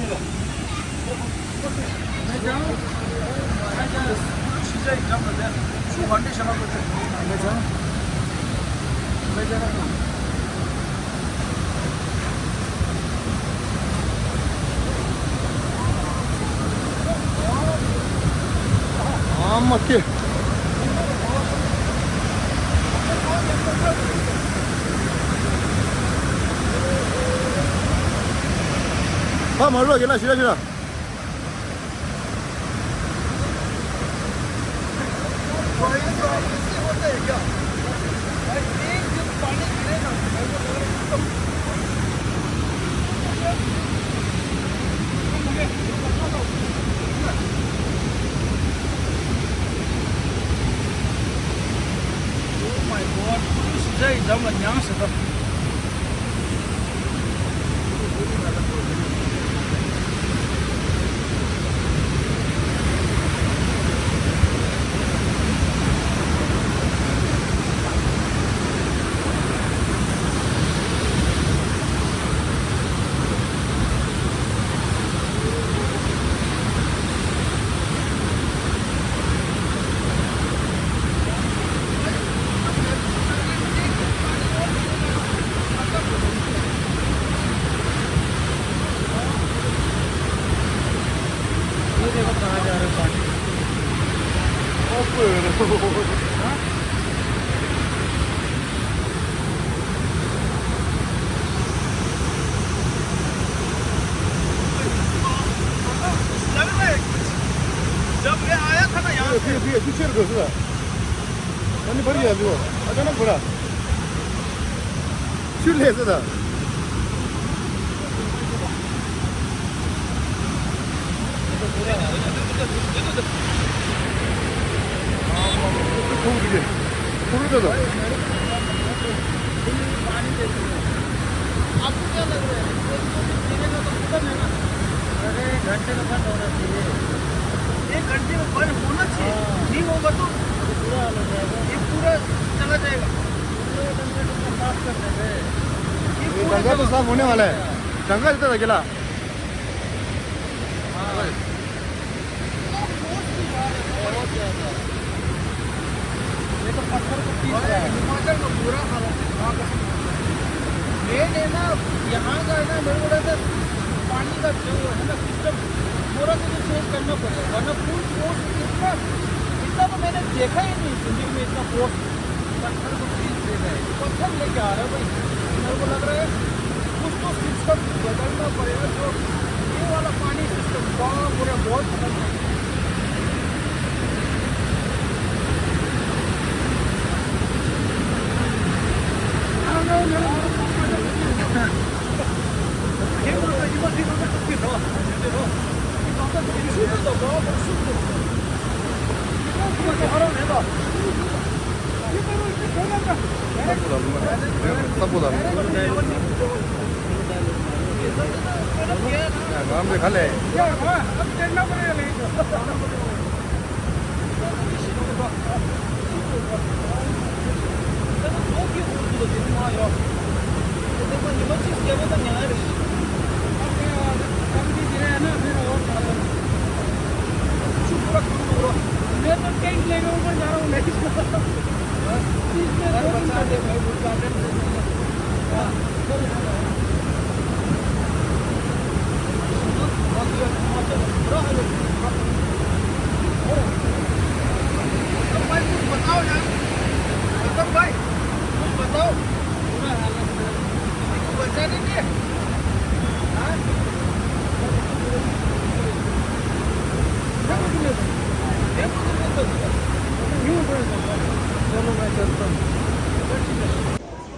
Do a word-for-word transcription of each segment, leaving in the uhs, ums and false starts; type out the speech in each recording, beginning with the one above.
ཨ་མ་ཀེ། ཕ་མ་རོགས་ཡིན་ན་ཤི་ར་ཤི་ར། Oh my God, ཕུ་ནུ་ཞི་ཅ་ཡི་འགྲམ་ལ་མྱངས་ཟེར་ད། ये देखो कहाँ जा रहे हैं पानी। हाँ? लग रहा है कुछ। जब मैं आया था ना यहाँ ये, से। ये, ये, पीछे रुको, सुना। पानी भर गया अभी वो। अचानक भरा। ཆུ་ལྷས་སོ་ད། आपको क्या लग रहा है, एक दो दिन गिरेगा तो खत्म है ना? अरे, घंटे में बंद होना चाहिए। एक घंटे में बंद होना चाहिए। हाँ। नहीं होगा तो ये पूरा हाल हो जाएगा। ये पूरा चला जाएगा। पूरा गंगा तो साफ कर देंगे। ये ये पूरा गंगा तो जमा साफ होने वाला है। गंगा इतना लगे ला। हाँ। बहुत ज्यादा। ये तो पत्थर को पीस रहा है। हिमाचल का बुरा हालत है वहाँ का। मेन है ना, यहाँ का है ना, मेरे को लगता है पानी का जो है ना सिस्टम, थोड़ा सा तो चेंज करना पड़ेगा, वरना फुल फोर्स इतना, इतना तो मैंने देखा ही नहीं जिंदगी में, इतना फोर्स। पत्थर को पीस दे रहे हैं, पत्थर लेके आ रहे हैं भाई। मेरे को लग रहा है कुछ तो सिस्टम बदलना पड़ेगा, जो ये वाला पानी सिस्टम, बाप रे, बहुत खतरनाक है।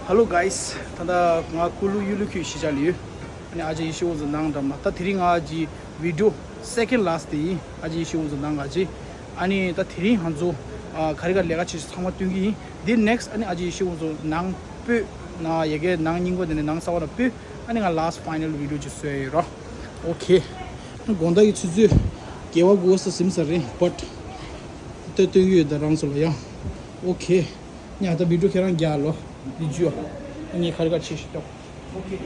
Hello guys, ད་ལྟ་ང་ཀུ་ལུ་གཡུ་ལུ་ཁུལ་གཞིས་ཆགས་ལ་ཡོད། ཨ་ནི་ཨ་ཅག་ཡེ་ཤེས་དབང་ཕྱུག་ནང་འགྲམ་ལ། ད་དེ་རིང་ང་གི་video second last དེ་ཡིན། ཨ་ཅག་ཡེ་ཤེས་དབང་ཕྱུག་ནང་ང་ཅི། ཨ་ནི་ད་དེ་རིང་ང་ཚོ་ཨ་ག་རེ་ག་རེ་ལས་ཀ་བྱེད་ཚང་མ་སྟོན་གྱི་ཡིན། དེ་next ཨ་ནི་ཨ་ཅག་ཡེ་ཤེས་དབང་ཕྱུག་ནང་སྤོས་ན་ཡ་གའི་ནང་རྙིང་པ་དེ་ནས་ནང་གསར་པ་ལ་སྤོས། ཨ་ནི་ང་last final video ཅིག་བཟོས་ཡོད་རོ། Okay. དགོང་དག་གི་ཆུ་ཚོད་བརྒྱད་པ་དགུ་པ་ཙམ་ཟིན་ས་རེད། But ད་སྟོན་གྱི་ཡོད་ད་རང་ཚོ་ལ་ཡང་། Okay. ཉ་ད་video ཁྱེད་རང་རྒྱག་ལོ། Did you? ངས་ག་རེ་ག་རེ་བྱེད་ཤེས་ཀྱང་། Okay.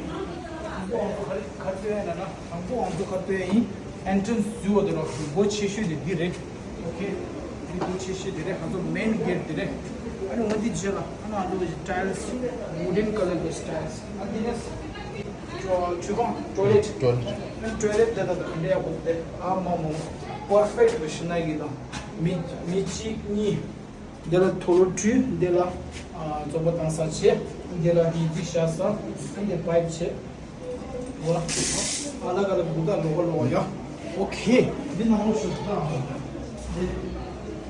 ཁར་ཁར་སྟོན་ཡ་ན་ན་དང་པོ་ང་ཚོ་ཁར་སྟོན་ཡ་ཡིན། ཨེན་ཊྲན་སི་བཟོས་པ་དེ་རོ། སྒོ་ཆེ་ཤོས་དེ་འདི་རེད། ཨོ་ཁེ། འདི་སྒོ་ཆེ་ཤོས་དེ་རེད། ང་ཚོ་མེན་གེ་ཊི་དེ་རེད། ཨ་ནི་འོ་འདི་རྗེས་ལ་ཨ་ནི་ང་ཚོ་གི་ཊའི་ལི་སི། ཝུ་ཌན་ཀ་ལར་གི་ཊའི་ལི་སི། ཨ་འདི་ནས་ཆུ་ཁང་། ཊོའི་ལེཊ། ཊོའི་ལེཊ། ཊོའི་ལེཊ་དེ་ད་ད་འདི་ཡག་པོ་དེ། ཨ་མ་མ་པར་ཕེག་ཊི་རེད། ཤི་ན་གི་དང་མི་མི་གཅིག་གཉིས། འདི་ལ་ཐོ་ལོ་ཊི་ཡུ་འདི་ལ་ཨ་འཛོམས་པ་བཏང་ས་བྱས། འདི་ལ་ཡི་ཙི་བཞག་ས། འདི་པའིབ་བྱས། ཨ་ལ་ཀ་ལ་གུ་ད་ལོ་ག་ལོ་ག་ཡ། ཨོ་ཁེ། འདི་ནང་ལོགས་སུ་ད། འདི་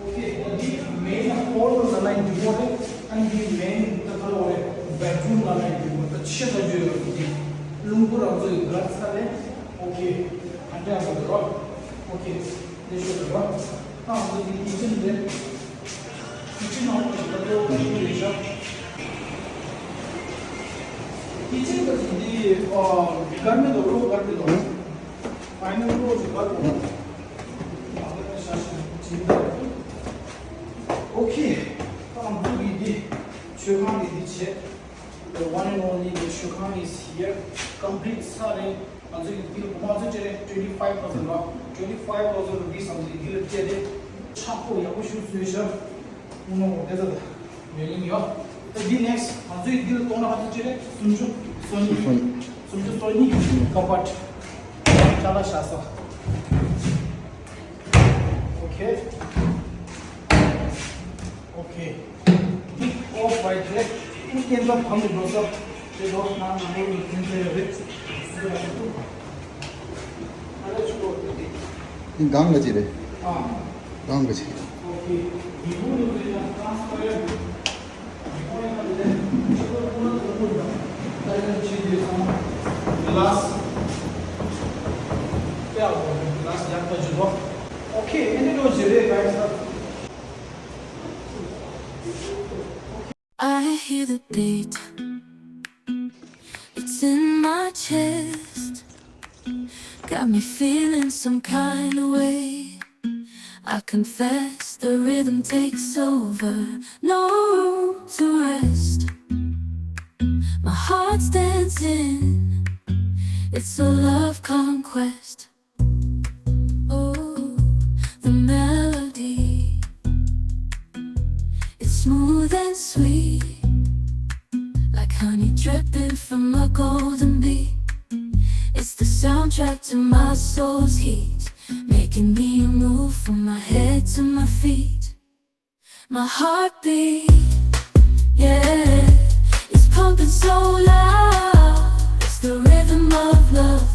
ཨོ་ཁེ། འདི་མེན་ཧོལ་ལ་ལ་ཡིན་འདི་མོ་རེད། ཨ་འདི་མེན་ད་ད་ལོ་རེད། བེད་རུམ་ལ་ལ་ཡིན་འདི་མོ་ད་ཆེ་ད་ཇོ་ཡོད་འདི། རླུང་བུ་རང་ཚོ་ཡི་ག་ཚ་ལེ། ཨོ་ཁེ། ཨ་འདྲ་ཡང་འདི་རོ། ཨོ་ཁེ། འདི་ཤོད་འདི་རོ། ཨ་འདི་འདི་ཀི་ཅན་རེད། ཀི་ཅན་ནང་ལ་ད་ལྟ་ཀི་ཅན་རེད་ཤག་ཀི་ཅན་ག་ཅིག་འདི་ཨ་གར་མེད་དོ། གློག་གར་མེད་དོ། ཕའི་ནལ་གློག་ཅིག་གར་དོ། ཨོ་ཁེ། ཨ་འདི་གི་འདི་མཆོད་ཁང་གི་འདི་བྱས། The one and only མཆོད་ཁང་is here. Complete ས་རེད། ང་ཚོ་ཡི་ཏི་ལ་ང་ཚོ་ཅེ་རེ་twenty five thousand ར། twenty five thousand rupees ང་ཚོ་ཡི་ཏི་ལ་ཅེ་རེ། ཆག་སྒོ་ཡག་པོ་ཞིག་བཟོས་ཤག་ཨུ་ནོ་དེ་ད་ད་ཡོད་ཡིན་ཡོད། ད་འདི་next ང་ཚོ་ཡི་ཏི་ལ་གཏོང་ན་ང་ཚོ་ཅེ་རེ་སུམ་ཅུ་སོ་གཉིས། སུམ་ཅུ་སོ་གཉིས་ཀ་པར་ཅ་ལག་བཞག་ས། ཨོ་ཁེ། ཨོ་ཁེ། འདི་ཨོཕ་ཝའིཊ་རེད། ཨུ་སྐྱེན་ཚབ་གང་དུ་འགྲོ་ས་རེད་དོ། ནང་ནང་ལོགས་ལ་འཛིན་ཚེ་རེད། ཨ་རེ་ཆུ་ལོག་རེད། འདི་གང་ག་ཅི་རེད། ཨ། གང་ག་ཅི། ཨོ་ཁེ། འདི་བུ་ནི་རེད་ན་ཀྲང་སི་པེ་རེན་ཊི། འདི་བུ་ནི་རེད་ན་ཆུ་ལོག་ཀུ་ལོག་ཀུ་ལོག་རེད། ད་ཡང་ཆེ་དུས་སང་གི་ལཱ་སི། ཀྱ་ལོ་གི་ལཱ་སི་ཡག་པ་ཅིག་འདུག་ཨོ་ཁེ། ཨེ་འདྲ་ཅིག་རེད་ག་ཡིན་ས། I hear the beat. It's in my chest. Got me feeling some kind of way. I confess the rhythm takes over. No room to rest. My heart's dancing. It's a love conquest. Oh, the melody. It's smooth and sweet, like honey dripping from a golden bee. It's the soundtrack to my soul's heat, making me move from my head to my feet. My heartbeat, yeah, it's pumping so loud. It's the rhythm of love.